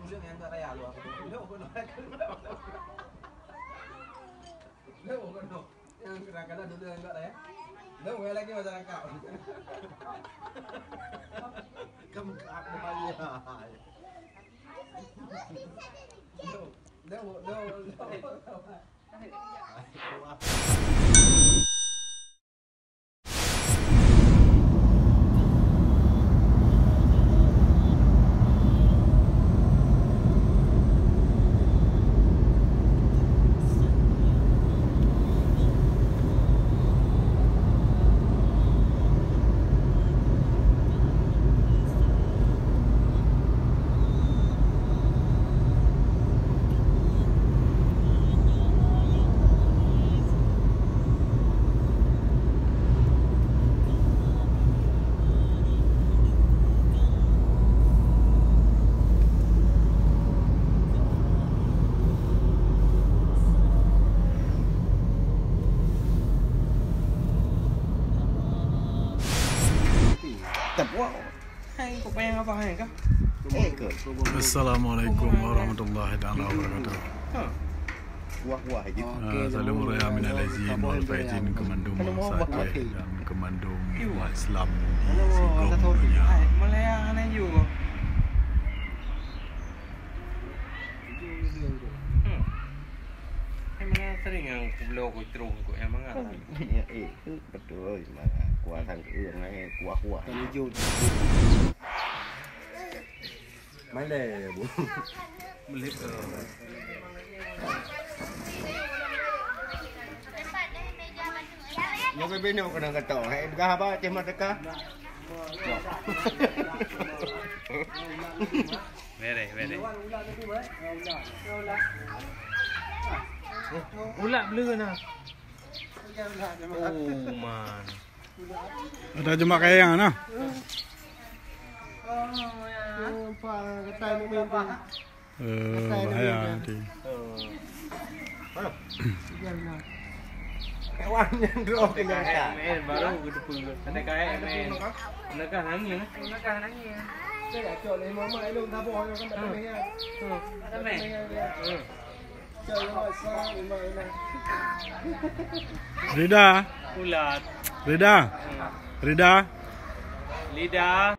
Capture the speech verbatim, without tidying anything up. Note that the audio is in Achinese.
Udeueng nyang agak raya luwa. Udeueng keunoe. Udeueng keunoe. Nyang kadang-kadang dulu nyang agak raya. Udeueng lagi masyarakat. Kamu tak ada bahaya. Udeueng, udeueng, udeueng, udeueng. Assalamualaikum warahmatullahi taala wabarakatuh. Ah, salam raya minal aidin wal faizin keu mandum ureueng sakét dan keu mandum umat Islam di sigom donya. Betul, kuah sang kuah, kuah, kuah. Malèe, Bu. Nyoe bibinyoe keunong kata, hai peugah haba ceh merdeka. Bere, bere. Ulat bleue na. Oh man. Ada jemak kayang na. Eh, bahaya nanti. Kawan yang drop kena. Baru ke depan. Ada kayak main. Negah nangis. Negah nangis. Saya cok leh mama elok dah bawa yang kan tak boleh ya. Tak boleh. Rida. Ulat. Rida. Rida. Lidah.